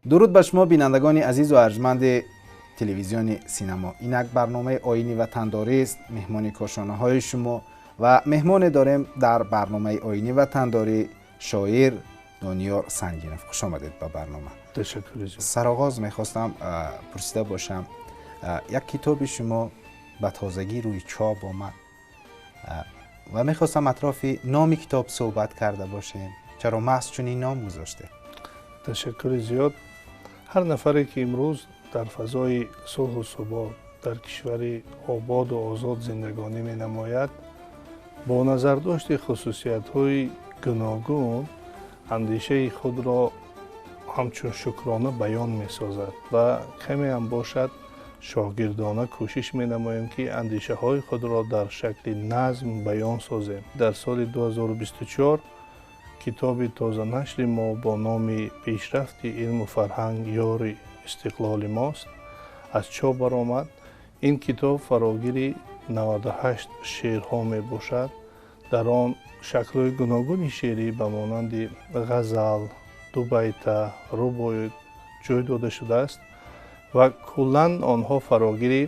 Дуруд ба шумо, бинандагони азизу арҷманди телевизиони Синемо. Инак барномаи Оини ватандорист, меҳмони кошонаҳои шумо, ва меҳмоне дорем дар барномаи Оини ватандорӣ, шоир Дониёр Сангинов. Хуш омадед ба барнома. Ташаккур. Сароғоз мехостам пурсида бошам, як китоби шумо ба тозагӣ рӯи чоп омад ва мехостам атрофи номи китоб суҳбат карда бошем. Чаро маҳз чунин ном гузоштед? Ташаккури зиёд. Ҳар нафаре, ки имрӯз дар фазои сулҳу субот, дар кишвари ободу озод зиндагонӣ менамояд, бо назардошти хусусиятҳои гуногун андешаи худро ҳамчун шукрона баён месозад ва каме ҳам бошад, шогирдона кӯшиш менамоем, ки андешаҳои худро дар шакли назм баён созем. Дар соли 2024 китоби тозанашри мо бо номи «Пешрафти илму фарҳанг ёри истиқлоли мост» аз чоп баромад. Ин китоб фарогири 98 шеърҳо мебошад. Дар он шаклҳои гуногуни шеърӣ ба монанди ғазал, дубайта, рубоӣ ҷой дода шудааст ва куллан онҳо фарогири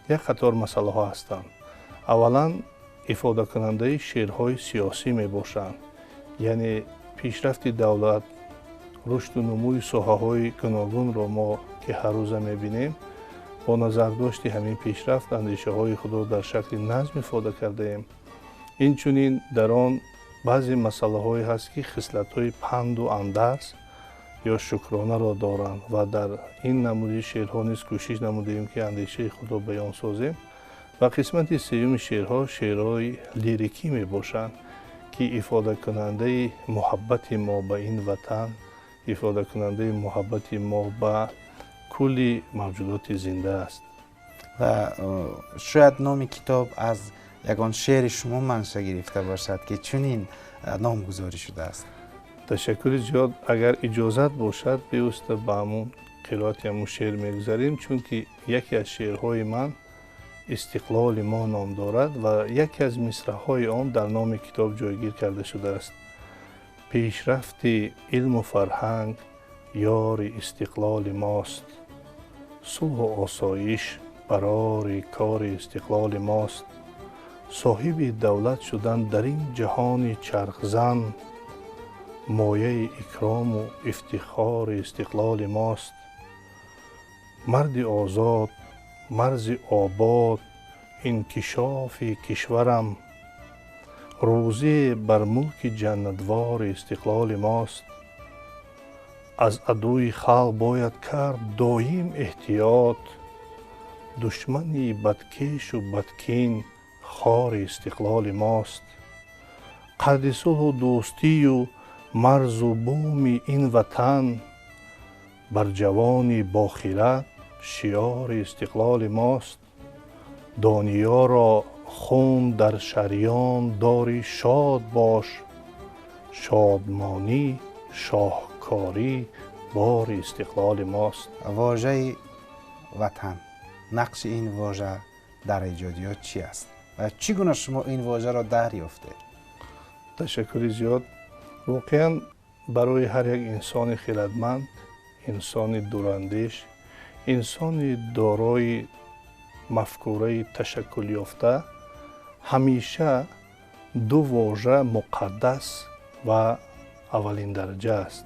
як қатор масъалаҳо ҳастанд. Аввалан, ифодакунандаи шеърҳои сиёсӣ мебошанд, яъне пешрафти давлат, рушду нумӯи соҳаҳои гуногунро мо, ки ҳаррӯза мебинем, бо назардошти ҳамин пешрафт андешаҳои худро дар шакли назм ифода кардаем. Инчунин дар он баъзе масъалаҳое ҳаст, ки хислатҳои панду андарз ё шукронаро доранд ва дар ин намуди шеърҳо низ кӯшиш намудаем, ки андешаи худро баён созем. Ва қисмати сеюми шеърҳо шеърҳои лирикӣ мебошанд, ки ифодакунандаи муҳаббати мо ба ин ватан, ифодакунандаи муҳаббати мо ба кулли мавҷудоти зинда аст. Ва шояд номи китоб аз ягон шеъри шумо манша гирифта бошад, ки чунин номгузорӣ шудааст? Ташаккури зиёд. Агар иҷозат бошад, бевосита ба ҳамун қироати ҳамун шеър мегузарем, чунки яке аз шеърҳои ман «Истиқлоли мо» ном дорад ва яке аз мисраҳои он дар номи китоб ҷойгир карда шудааст. Пешрафти илму фарҳанг ёри истиқлоли мост, сулҳу осоиш барори кори истиқлоли мост. Соҳиби давлат шудан дар ин ҷаҳони чархзан мояи икрому ифтихори истиқлоли мост. Марди озод, марзи обод, инкишофи кишварам рӯзе бар мулки ҷаннатвори истиқлоли мост. Аз адуи халқ бояд кард доим эҳтиёт, душмани бадкешу бадкин хори истиқлоли мост. Қадри сулҳу дӯстию марзу буми ин ватан бар ҷавони бохират шиёри истиқлоли мост. Дониёро хун дар шарён дорӣ, шод бош, шодмонӣ шоҳкорӣ бори истиқлоли мост. Вожаи ватан, нақши ин вожа дар эҷодиёт чи аст ва чӣ гуна шумо ин вожаро дарёфтед? Ташаккури зиёд. Воқеан, барои ҳар як инсони хирадманд, инсони дурандеш, инсони дорои мафкураи ташаккулёфта ҳамеша ду вожа муқаддас ва аввалин дараҷа аст.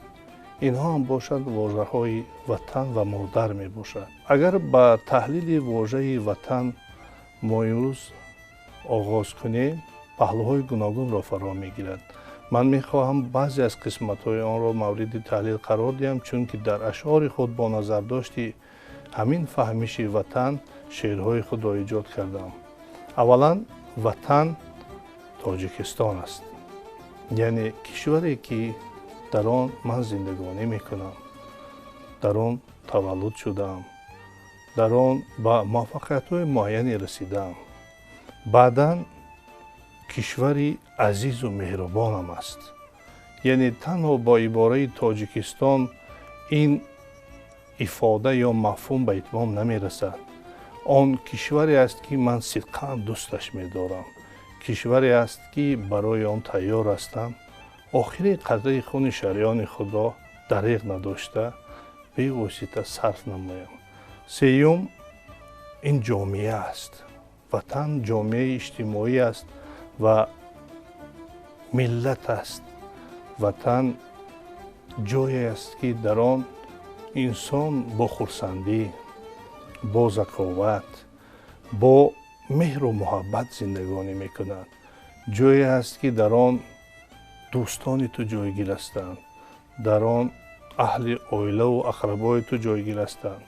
Инҳо ҳам бошад, вожаҳои ватан ва модар мебошад. Агар ба таҳлили вожаи ватан мо имрӯз оғоз кунем, паҳлӯҳои гуногунро фаро мегирад. Ман мехоҳам баъзе аз қисматҳои онро мавриди таҳлил қарор диҳам, чунки дар ашъори худ бо назардошти ҳамин фаҳмиши ватан шеърҳои худро эҷод кардам. Аввалан, ватан Тоҷикистон аст, яъне кишваре, ки дар он ман зиндагонӣ мекунам, дар он таваллуд шудаам, дар он ба муваффақиятҳои муайяне расидаам. Баъдан, кишвари азизу меҳрубонам аст, яъне танҳо бо ибораи Тоҷикистон ин ифода ё мафҳум ба итмом намерасад. Он кишваре аст, ки ман сидқан дӯсташ медорам, кишваре аст, ки барои он тайёр ҳастам охирин қатраи хуни шариёни худро дареғ надошта. бевосита сарф намоям. Сеюм, ин ҷомеа аст. Ватан ҷомеаи иҷтимоӣ аст ва миллат аст. Ватан ҷое аст, ки дар он инсон бо хурсандӣ, бо заковат, бо меҳру муҳаббат зиндагонӣ мекунад. Ҷое аст, ки дар он дӯстони ту ҷойгир ҳастанд, дар он аҳли оилаву ақрабои ту ҷойгир ҳастанд.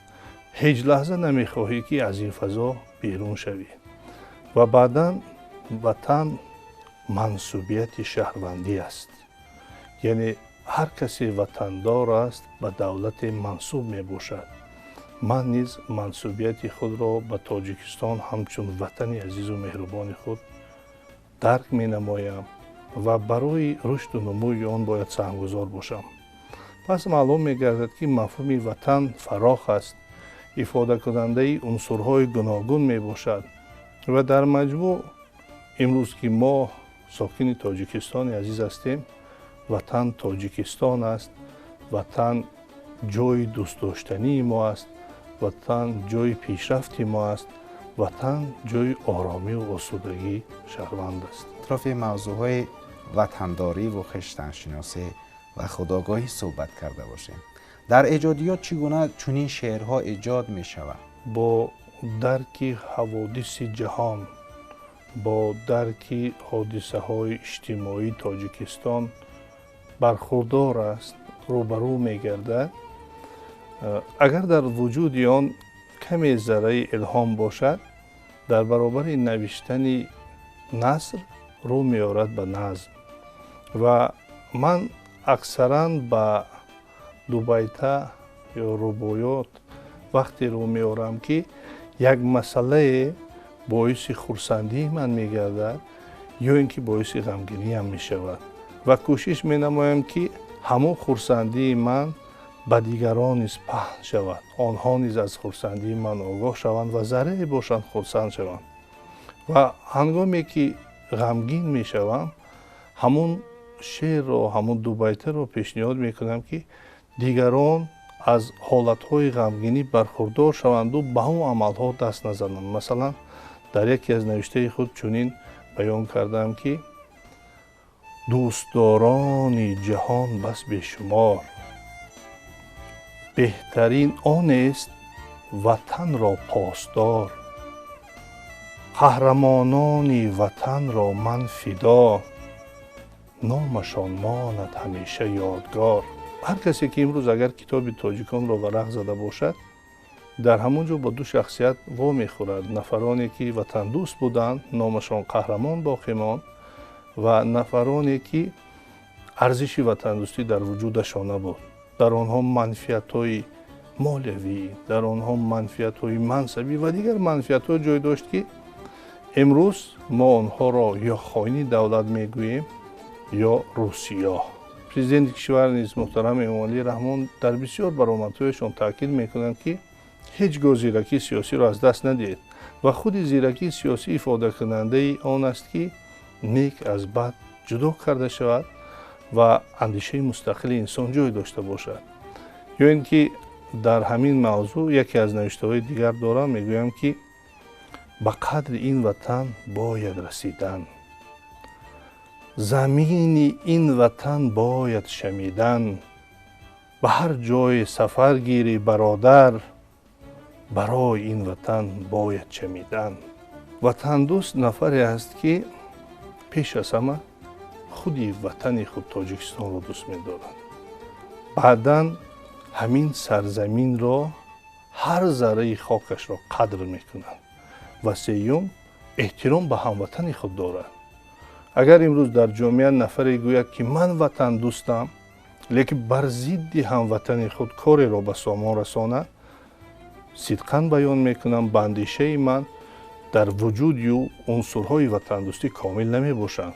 Ҳеҷ лаҳза намехоҳӣ, ки аз ин фазо берун шавӣ. Ва баъдан ватан мансубияти шаҳрвандӣ аст. Яъне ҳар касе ватандор аст, ба давлате мансуб мебошад. Ман низ мансубияти худро ба Тоҷикистон ҳамчун ватани азизу меҳрубони худ дарк менамоям ва барои рушду нумӯи он бояд саҳмгузор бошам. Пас маълум мегардад, ки мафҳуми ватан фарох аст, ифодакунандаи унсурҳои гуногун мебошад ва дар маҷмӯъ имрӯз, ки мо сокини Тоҷикистони азиз ҳастем, ватан Тоҷикистон аст, ватан ҷои дӯстдоштании мо аст, ватан ҷои пешрафти мо аст, ватан ҷои оромию осудагии шаҳрванд аст. Атрофи мавзӯъҳои ватандорӣ ва хештаншиносӣ ва худогоҳӣ суҳбат карда бошем. Дар эҷодиёт чӣ гуна чунин шеърҳо эҷод мешаванд? Бо дарки ҳаводиси ҷаҳон, бо дарки ҳодисаҳои иҷтимоии Тоҷикистон бархурдор аст, рӯбарӯ мегардад. Агар дар вуҷуди он каме зарраи илҳом бошад, дар баробари навиштани наср рӯ меорад ба назм. Ва ман аксаран ба дубайта ё рубоёт вақте рӯ меорам, ки як масъалае боиси хурсандии ман мегардад ё ин ки боиси ғамгиниям мешавад ва кӯшиш менамоям, ки ҳамон хурсандии ман ба дигарон низ паҳн шавад, онҳо низ аз хурсандии ман огоҳ шаванд ва заррае бошанд хурсанд шаванд. Ва ҳангоме ки ғамгин мешавам, ҳамон шеърро, ҳамон дубайтаро пешниҳод мекунам, ки дигарон аз ҳолатҳои ғамгинӣ бархурдор шаванду ба ҳамон амалҳо даст назананд. Масалан, дар яке аз навиштаи худ чунин баён кардам, ки дӯстдорони ҷаҳон бас бешумор, беҳтарин онест ватанро посдор, қаҳрамонони ватанро ман фидо, номашон монад ҳамеша ёдгор. Ҳар касе ки имрӯз агар китоби тоҷиконро варақ зада бошад, дар ҳамон ҷо бо ду шахсият вомехӯрад: нафароне ки ватандӯст буданд, номашон қаҳрамон боқӣ монд, ва нафароне ки арзиши ватандӯстӣ дар вуҷудашон набуд. Дар онҳо манфиатҳои молиявӣ, дар онҳо манфиатҳои мансабӣ ва дигар манфиатҳо ҷой дошт, ки имрӯз мо онҳоро ё хоини давлат мегӯем, ё русиёҳ. Президенти кишвар низ муҳтарам Эмомалӣ Раҳмон дар бисёр баромадҳояшон таъкид мекунанд, ки ҳеҷ гоҳ зиракии сиёсиро аз даст надиҳед ва худи зиракии сиёсӣ ифодакунандаи он аст, ки нек аз бад ҷудо карда шавад ва андешаи мустақили инсон ҷой дошта бошад. Ё ин ки дар ҳамин мавзӯъ яке аз навиштаҳои дигар дорам, мегӯям, ки ба қадри ин ватан бояд расидан, замини ин ватан бояд шамидан, ба ҳар ҷое сафар гирӣ бародар, барои ин ватан бояд чамидан. Ватандӯст нафаре аст, ки пеш аз ҳама худи ватани худ Тоҷикистонро дӯст медорад, баъдан ҳамин сарзаминро, ҳар зарраи хокашро қадр мекунад ва сеюм эҳтиром ба ҳамватани худ дорад. Агар имрӯз дар ҷомеа нафаре гӯяд, ки ман ватандӯстам, лекин бар зидди ҳамватани худ кореро ба сомон расонад, сидқан баён мекунам, ба андешаи ман дар вуҷуди ӯ унсурҳои ватандӯстӣ комил намебошанд.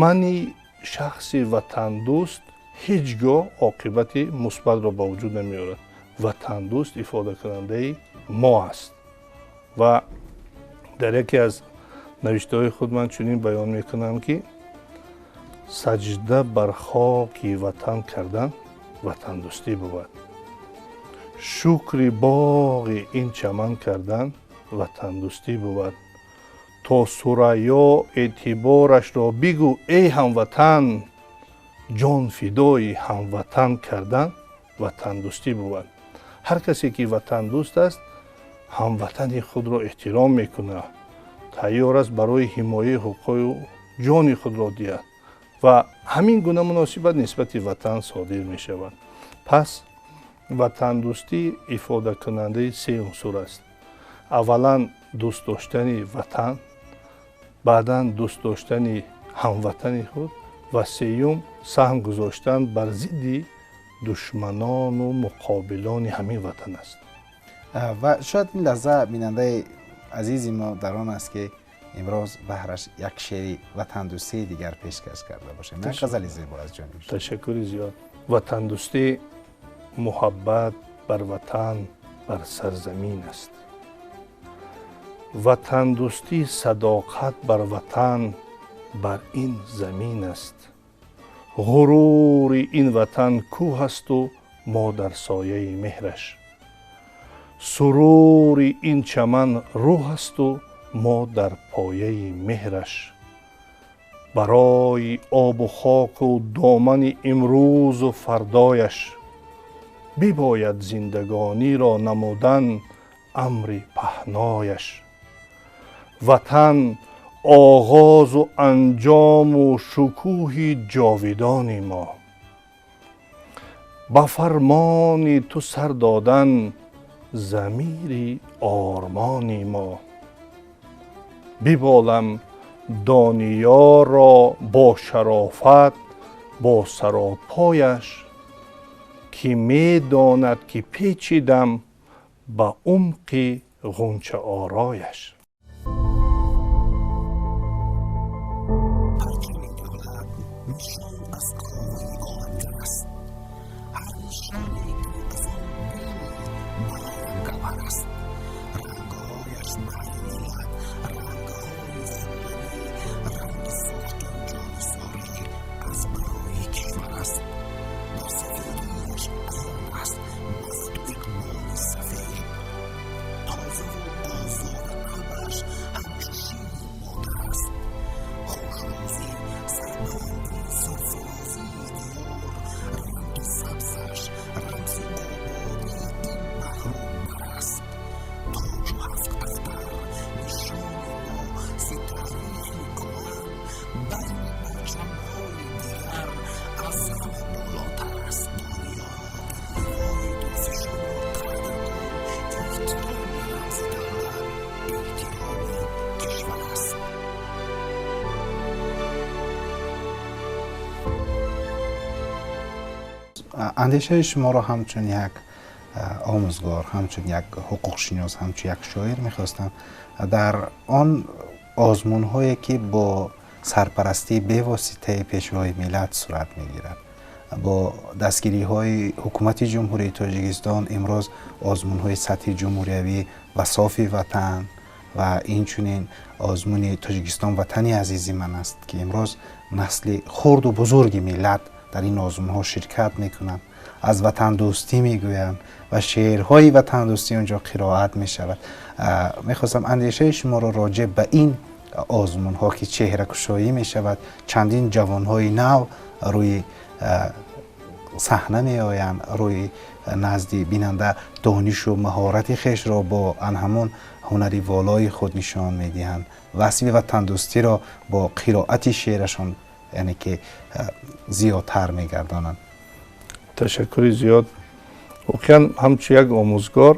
Мани шахси ватандӯст ҳеҷ гоҳ оқибати мусбатро ба вуҷуд намеорад. Ватандӯст ифодакунандаи мо аст. Ва дар яке аз навиштаҳои худ ман чунин баён мекунам, ки саҷда бар хоки ватан кардан ватандӯстӣ бувад. Шукри боғи ин чаман кардан ватандӯстӣ бувад. То Сурайё эътиборашро бигӯ эй ҳамватан, ҷон фидои ҳамватан кардан ватандӯстӣ бувад. Ҳар касе ки ватандӯст аст, ҳамватани худро эҳтиром мекунад, тайёр аст барои ҳимояи ҳуқуқи ҷони худро диҳад ва ҳамин гуна муносибат нисбати ватан содир мешавад. Пас ватандӯстӣ ифодакунандаи се унсур аст. Аввалан дӯст доштани ватан, баъдан дӯст доштани ҳамватани худ ва сеюм саҳм гузоштан бар зидди душманону муқобилони ҳамин ватан аст. Ва шояд ин лаҳза бинандаи азизи мо дар он аст, ки имрӯз баҳраш як шеъри ватандӯстии дигар пешкаш карда бошем. Як ғазали зебо аз ҷониби шумо. Ташаккури зиёд. Ватандӯстӣ муҳаббат бар ватан, бар сарзамин аст. Ватандӯстӣ садоқат бар ватан, бар ин замин аст. Ғурури ин ватан кӯҳ асту мо дар сояи меҳраш. Сурури ин чаман рӯҳ асту мо дар пояи меҳраш. Барои обу хоку домани имрӯзу фардояш бибояд зиндагониро намудан амри паҳнояш. Ватан оғозу анҷому шукӯҳи ҷовидони мо. Ба фармони ту сар додан замири ормони мо. Биболам Дониёрро бо шарофат, бо саропояш, ки медонад, ки печидам ба умқи ғунчаорояш. Андешаи шуморо ҳамчун як омӯзгор, ҳамчун як ҳуқуқшинос, ҳамчун як шоир мехостам дар он озмунҳое, ки бо сарпарастии бевоситаи Пешвои миллат сурат мегирад, бо дастгириҳои ҳукумати Ҷумҳурии Тоҷикистон, имрӯз озмунҳои сатҳи ҷумҳуриявӣ «Васофи ватан» ва инчунин озмуни «Тоҷикистон ватани азизи ман аст», ки имрӯз насли хурду бузурги миллат дар ин озмунҳо ширкат мекунанд, аз ватандӯстӣ мегӯянд ва шеърҳои ватандӯстӣ онҷо қироат мешавад. Мехостам андешаи шуморо роҷеъ ба ин озмунҳо, ки чеҳракушоӣ мешавад, чандин ҷавонҳои нав рӯи саҳна меоянд, рӯи назди бинанда донишу маҳорати хешро бо анҳамон ҳунари волои худ нишон медиҳанд, васфи ватандӯстиро бо қироати шеърашон, яъне ки зиёдтар мегардонанд. Ташаккури зиёд. Воқеан ҳамчун як омӯзгор,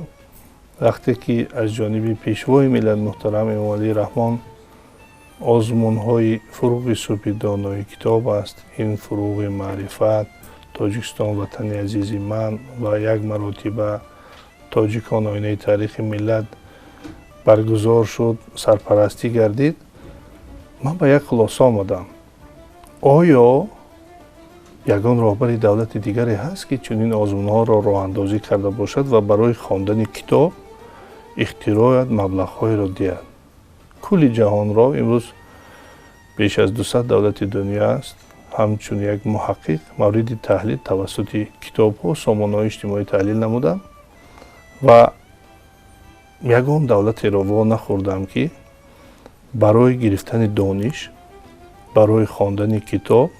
вақте ки аз ҷониби Пешвои миллат муҳтарам Эмомалӣ Раҳмон озмунҳои «Фуруғи субҳи донои китоб аст», ин фуруғи маърифат, «Тоҷикистон ватани азизи ман» ва як маротиба «Тоҷикон оинаи таърихи миллат» баргузор шуд, сарпарастӣ гардид, ман ба як хулоса омадам. Оё ягон роҳбари давлати дигаре ҳаст, ки чунин озмунҳоро роҳандозӣ карда бошад ва барои хондани китоб ихтироят маблағҳоеро диҳад? Кулли ҷаҳонро, имрӯз беш аз 200 давлати дунё аст, ҳамчун як муҳаққиқ мавриди таҳлил тавассути китобҳо, сомонаҳои иҷтимоӣ таҳлил намудам ва ягон давлатеро во нахӯрдам, ки барои гирифтани дониш, барои хондани китоб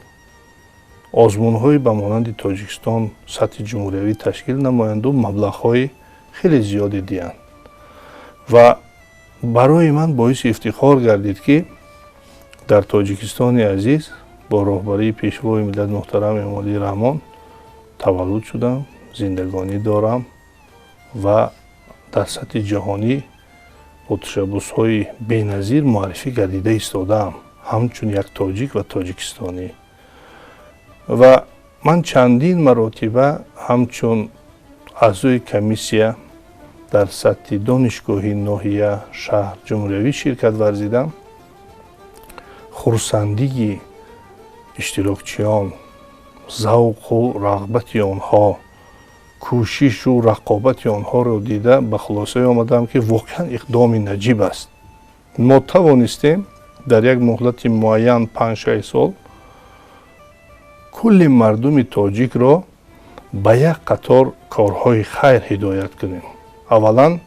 озмунҳои ба монанди Тоҷикистон сатҳи ҷумҳуриявӣ ташкил намоянду маблағҳои хеле зиёде диҳанд. Ва барои ман боиси ифтихор гардид, ки дар Тоҷикистони азиз бо роҳбарии Пешвои миллат муҳтарам Эмомалӣ Раҳмон таваллуд шудам, зиндагонӣ дорам ва дар сатҳи ҷаҳонӣ бо ташаббусҳои беназир муаррифӣ гардида истодаам ҳамчун як тоҷик ва тоҷикистонӣ. Ва ман чандин маротиба ҳамчун аъзои комиссия дар сатҳи донишгоҳӣ, ноҳия, шаҳр, ҷумҳуриявӣ ширкат варзидам. Хурсандии иштирокчиён, завқу рағбати онҳо, кӯшишу рақобати онҳоро дида ба хулосае омадам, ки воқеан иқдоми наҷиб аст. Мо тавонистем дар як муҳлати муайян, 5-6 сол, кулли мардуми тоҷикро ба як қатор корҳои хайр ҳидоят кунем. Аввалан,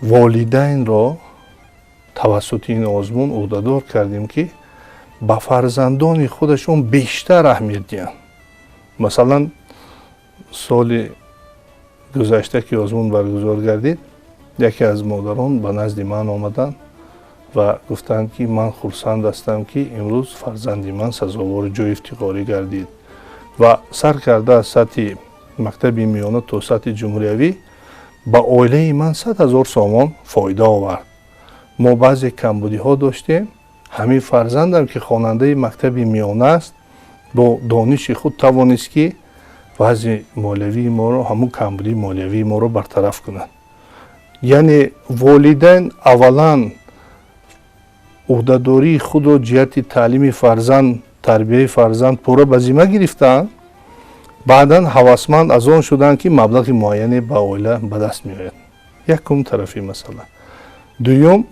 волидайнро тавассути ин озмун ӯҳдадор кардем, ки ба фарзандони худашон бештар аҳамият диҳанд. Масалан, соли гузашта, ки озмун баргузор гардид, яке аз модарон ба назди ман омаданд ва гуфтанд, ки ман хурсанд ҳастам, ки имрӯз фарзанди ман сазовори ҷои ифтихорӣ гардид ва сар карда аз сатҳи мактаби миёна то сатҳи ҷумҳуриявӣ ба оилаи ман 100 000 сомон фоида овард. Мо баъзе камбудиҳо доштем, ҳамин фарзандам, ки хонандаи мактаби миёна аст, бо дониши худ тавонист, ки вазъи молиявии моро, ҳамун камбудии молиявии моро бартараф кунад. Яъне волидайн аввалан ӯҳдадории худро ҷиҳати таълими фарзанд, тарбияи фарзанд пурра ба зимма гирифтаанд, баъдан ҳавасманд аз он шуданд, ки маблағи муайяне ба оила ба даст меояд. Якум тарафи масъала. Дуюм,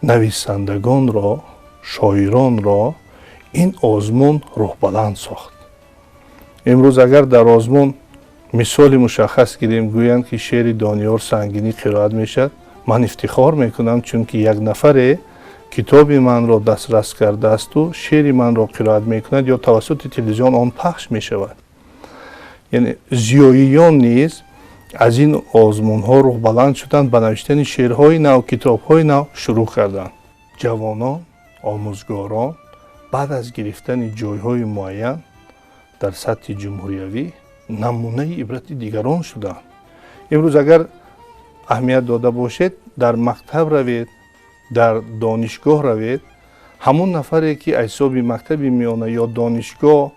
нависандагонро, шоиронро ин озмун рӯҳбаланд сохт. Имрӯз агар дар озмун мисоли мушаххас гирем, гӯянд, ки шеъри Дониёр Сангинӣ қироат мешавад, ман ифтихор мекунам, чунки як нафаре китоби манро дастрас кардаасту шеъри манро қироат мекунад ё тавассути телевизион он пахш мешавад. Яъне зиёиён низ аз ин озмунҳо рӯҳбаланд шуданд, ба навиштани шеърҳои нав, китобҳои нав шурӯъ карданд. Ҷавонон, омӯзгорон баъд аз гирифтани ҷойҳои муайян дар сатҳи ҷумҳуриявӣ намунаи ибрати дигарон шуданд. Имрӯз агар аҳамият дода бошед, дар мактаб равед, дар донишгоҳ равед, ҳамон нафаре, ки аз ҳисоби мактаби миёна ё донишгоҳ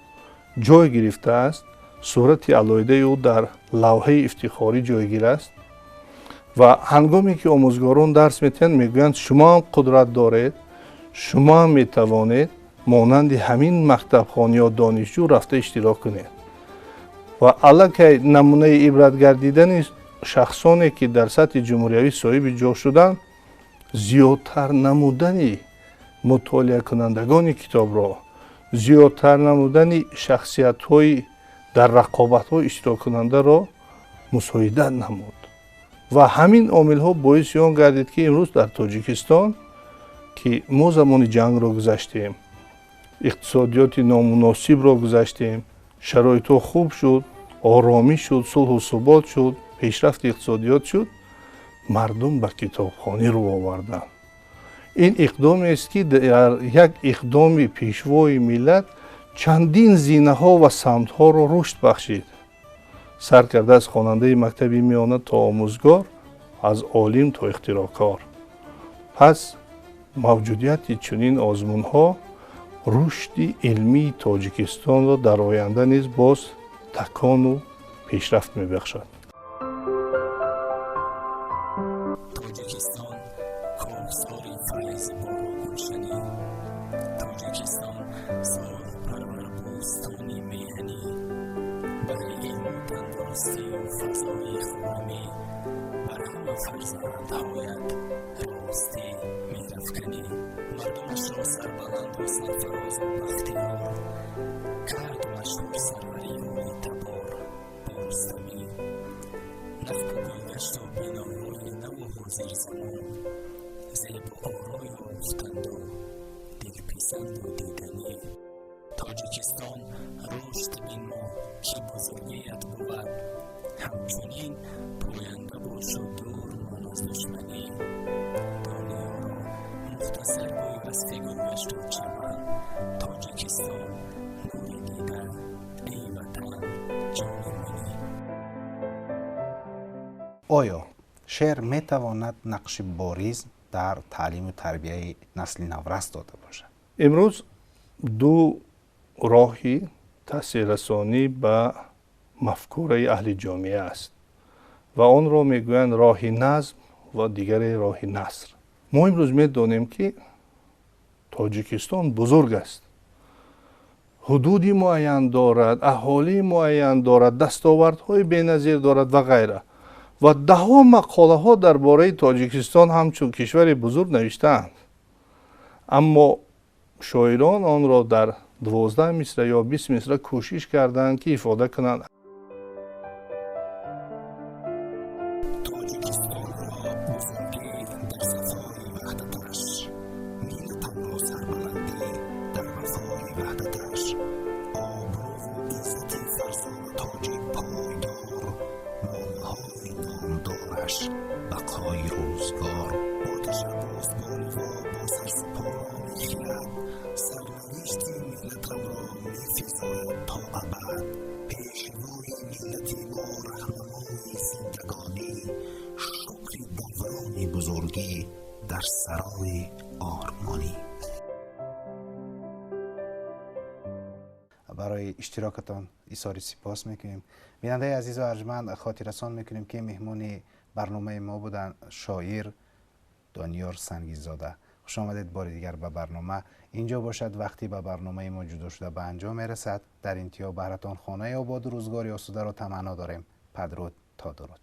ҷой гирифтааст, сурати алоҳидаи ӯ дар лавҳаи ифтихорӣ ҷойгир аст ва ҳангоме ки омӯзгорон дарс метиҳанд, мегӯянд: шумо ҳам қудрат доред, шумо ҳам метавонед монанди ҳамин мактабхон ё донишҷӯ рафта иштирок кунед. Ва аллакай намунаи ибрат гардидани шахсоне, ки дар сатҳи ҷумҳуриявӣ соҳиби ҷо шуданд, зиёдтар намудани мутолиакунандагони китобро, зиёдтар намудани шахсиятҳои дар рақобатҳо иштироккунандаро мусоидат намуд. Ва ҳамин омилҳо боиси он гардид, ки имрӯз дар Тоҷикистон, ки мо замони ҷангро гузаштем, иқтисодиёти номуносибро гузаштем, шароитҳо хуб шуд, оромӣ шуд, сулҳу субот шуд, пешрафти иқтисодиёт шуд, мардум ба китобхонӣ рӯ оварданд. Ин иқдомест, ки дар як иқдоми Пешвои миллат чандин зинаҳо ва самтҳоро рушд бахшид, сар карда аз хонандаи мактаби миёна то омӯзгор, аз олим то ихтироъкор. Пас мавҷудияти чунин озмунҳо рушди илмии Тоҷикистонро дар оянда низ боз такону пешрафт мебахшад. Тоҷикистон коҳсори файзбору гулшанӣ, Тоҷикистон солҳпарвар, бӯстони меҳанӣ, баҳри илму тандурустию фазои хуррамӣ бар ҳама фарзандҳоят. ростӣ меҳрафканӣ. Мардумашро сарбаланду сарфарозу бахтиёр кард машҳур сарвариҳои табор бо Рустамӣ. Нақбу гулгашту биноҳои наву ҳозирзамон зебу оро ёфтанду дилписанду диданӣ. Тоҷикистон рушд бинмо, ки бузургият бувад, ҳамчунин поянда бошу дур мон аз душманӣ. Дониёро мухтасар гӯй васфи гулгашту чаман. Тоҷикистон нури дида, эй ватан ҷони манӣ. Оё шеър метавонад нақши бориз дар таълиму тарбияи насли наврас дода бошад? Имрӯз ду роҳи таъсиррасонӣ ба мафкураи аҳли ҷомеа аст ва онро мегӯянд роҳи назм ва дигаре роҳи наср. Мо имрӯз медонем, ки Тоҷикистон бузург аст, ҳудуди муайян дорад, аҳолии муайян дорад, дастовардҳои беназир дорад ва ғайра. Ва даҳҳо мақолаҳо дар бораи Тоҷикистон ҳамчун кишвари бузург навиштаанд. Аммо шоирон онро дар 12 мисра ё 20 мисра кӯшиш карданд, ки ифода кунанд. Тоҷикистонро бузургӣ дар сафои ваҳдаташ, миллатамро сарбаландӣ дар вафои ваҳдаташ, обрӯву иззати фарзона тоҷик пойдор, молаҳои номдораш бақои рӯзгор. Бо ташаббус, бо ливо, бо сарсупорони хирад, сарнавишти миллатамро мефизояд то абад. Пешвои миллати мо, раҳнамои зиндагонӣ, шукри даврони бузургӣ дар сарои ормонӣ. Барои иштирокатон изҳори сипос мекунем. Бинандаи азизу арҷманд, хотиррасон мекунем, ки меҳмони барномаи мо буданд шоир Дониёр Сангинзода. Хуш омадед бори дигар ба барнома. Инҷо бошад вақти ба барномаи мо ҷудо шуда ба анҷом мерасад. Дар интиҳо баҳратон хонаи ободу рӯзгори осударо таманно дорем. Падруд то дуруд.